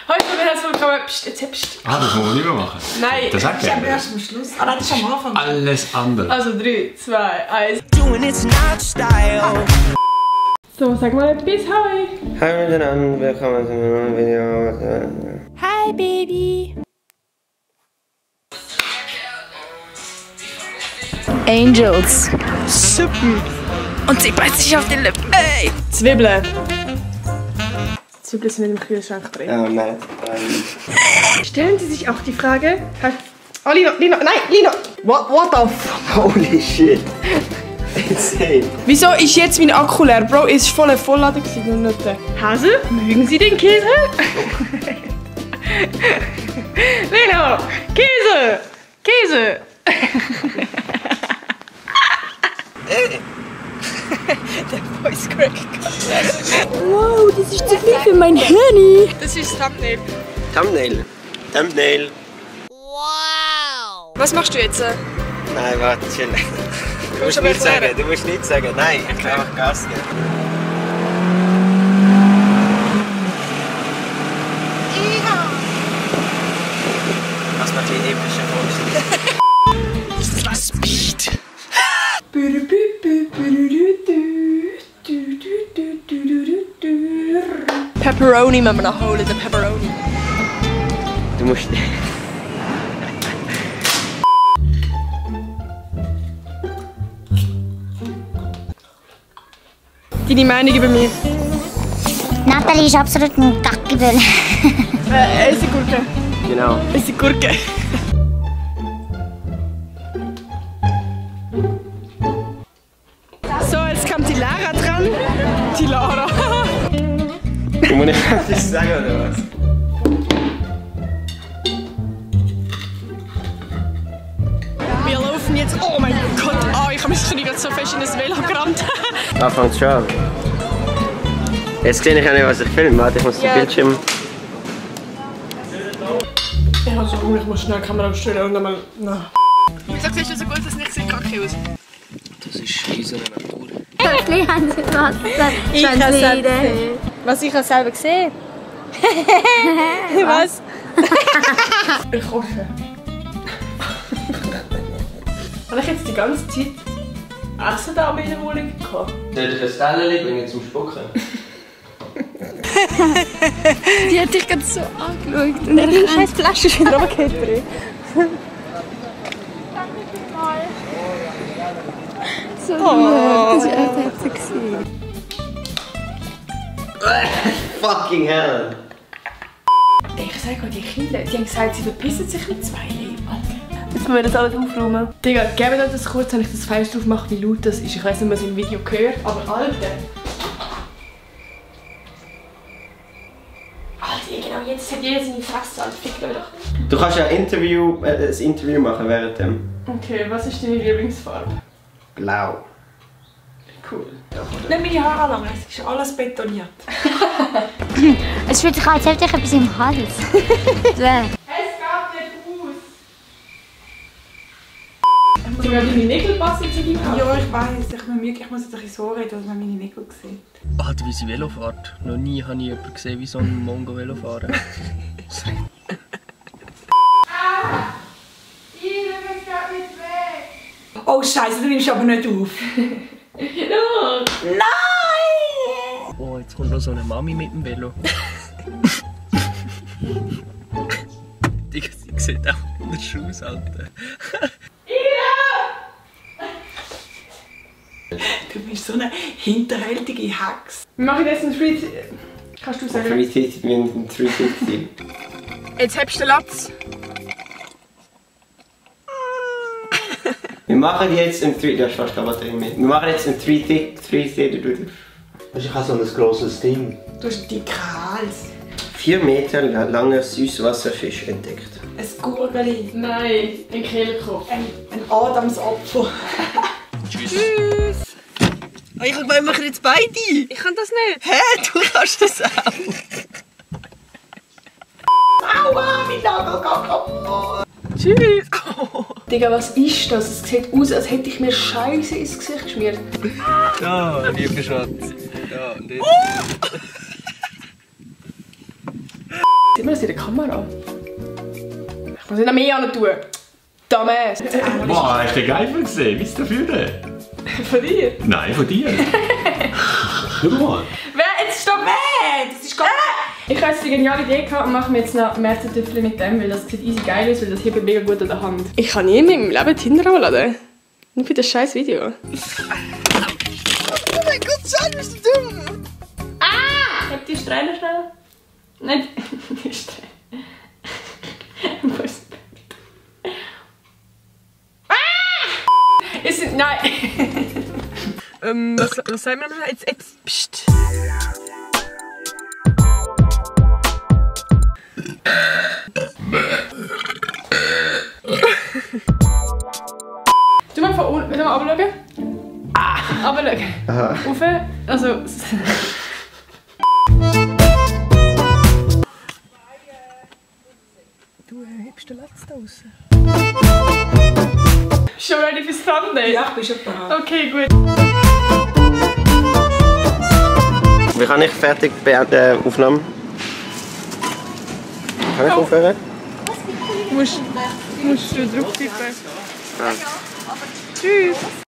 Heute herzlich willkommen. Psst. Ah, das muss man nicht mehr machen. Nein. Das sagt er. Erst am Schluss. Ah, nein, das ist am Anfang. Alles andere. Also 3, 2, 1. So, sag mal etwas. Hi. Hi miteinander, willkommen zu einem neuen Video. Hi, Baby. Angels. Super. Und sie beißt sich auf den Lippen. Ey. Zwiebeln. Zwiebeln sind mit dem Kühlschrank drin. Oh nein. Stellen Sie sich auch die Frage... Oh, Lino, nein, What the f... Holy shit. Insane. Wieso ist jetzt mein Akku leer? Bro, es war voll vollladen und nicht der. Hase, mögen Sie den Käse? Lino, Käse! Der Voice Crack. Wow, das ist zu viel für mein Handy. Das ist das Thumbnail. Thumbnail. Was machst du jetzt? Nein, warte, chill. Du musst nichts sagen. Nein, ich will einfach Gas geben. Was macht die epische Vorstellung? Speed. Pepperoni müssen wir nachholen, den Pepperoni. Du musst... Deine Meinung über mich? Nathalie ist absolut ein Gackibüll. Essigurke. Genau. Essigurke. So, jetzt kommt die Lara dran. Die Lara. Muss ich etwas sagen oder was? Wir laufen jetzt. Oh mein Gott, ich habe mich schon gerade so fest in das Velo gerammt. Da fängt schon an. Jetzt sehe ich auch nicht, was ich filme. Warte, ich muss den Bildschirm... Ich habe so Hunger, ich muss schnell die Kamera aufstellen und dann mal... Wieso siehst du so gut, dass nicht so kacke aus? Das ist unsere Natur. Plötzlich haben sie was. Ich habe es selber gesehen. Was, ich habe selber gesehen? Was? Ich hoffe. Habe ich jetzt die ganze Zeit Essen da bei der Wohnung gehabt? Soll ich ein Teller bringen zum Spucken? Die hat dich gerade so angeschaut. Und die scheiß Flasche ist wieder runtergefallen. So lieb, das war echt herzig. Fucking hell! Ich sage mal, die Kinder, die haben gesagt, sie verpissen sich mit 2 Alter. Jetzt müssen wir das alles aufräumen. Digga, geben wir das kurz, wenn ich das Fenster aufmache, wie laut das ist. Ich weiss nicht, was im Video gehört, aber Alter. Alter, genau, jetzt hat jeder seine Fresse, Alter. Fickt euch doch. Du kannst ja ein Interview machen während dem. Okay, was ist deine Lieblingsfarbe? Blau. Cool. Nicht meine Haare anlangen, es ist alles betoniert. Es fühlt sich an, als hätte ich etwas im Hals. Es geht nicht aus. Sogar deine Nägel passen zu deinem Haar. Ja, ich weiss, ich muss jetzt ein bisschen so reden, dass man meine Nägel sieht. Alter, wie sie Velo fährt. Noch nie habe ich jemanden gesehen, wie so ein Mongo Velo fahren. Oh Scheiße, du nimmst aber nicht auf. Nein! Oh, jetzt kommt noch so eine Mami mit dem Velo. Digga, sie sieht auch in der Schuhe aus, Alter. Du bist so eine hinterhältige Hex. Wir machen jetzt einen Street... Kannst du sagen? 360 wie ein 360. Jetzt hebst du den Latz. Wir machen jetzt ein 3... Ja, fast keine Batterie mehr. Wir machen jetzt ein 360... Ich habe so ein grosses Ding. Du hast einen dicken Hals. 4 Meter langer Süßwasserfisch entdeckt. Ein Gurgeli. Nein, ein Kehlkopf. Ein Adamsapfel. Tschüss. Oh, ich meine, wir machen jetzt beide. Ich kann das nicht. Hä? Du kannst das auch. Aua, mein Nagel geht kaputt. Tschüss. Digga, was ist das? Es sieht aus, als hätte ich mir Scheiße ins Gesicht geschmiert. Ja, lieber Schatz. Ja, und jetzt. Sieht man es in der Kamera? Ich muss nicht noch mehr an tun. Dumbass. Boah, hast du den Geifer gesehen? Wie ist der für den? Von dir? Nein, von dir. Schau mal. Jetzt stopp! Das ist gar Ich habe jetzt die geniale Idee gehabt und mache mir jetzt noch Märzen-Tüpfchen mit dem, weil das sieht easy geil aus, weil das hebt mega gut an der Hand. Ich kann nie in meinem Leben Tinder runterladen. Nur für das scheiß Video. Oh mein Gott, Schatz, bist du dumm? Ah! Hab die Strähne schnell. Nein, die Strähne. Wo ist das? Ah! Ist es... Nein! Was sagen wir noch? Jetzt. Psst. Du mal von unten, willst du mal runterschauen? Ah! Runterschauen. Aha. Rauf, also... Du hebst den letzten raus. Schon ready fürs Thumbnail? Ja, ich bin schon da. Okay, gut. Wie kann ich fertig beenden Aufnahmen? Kann ich aufhören? Musst du drauf tippen. Tschüss.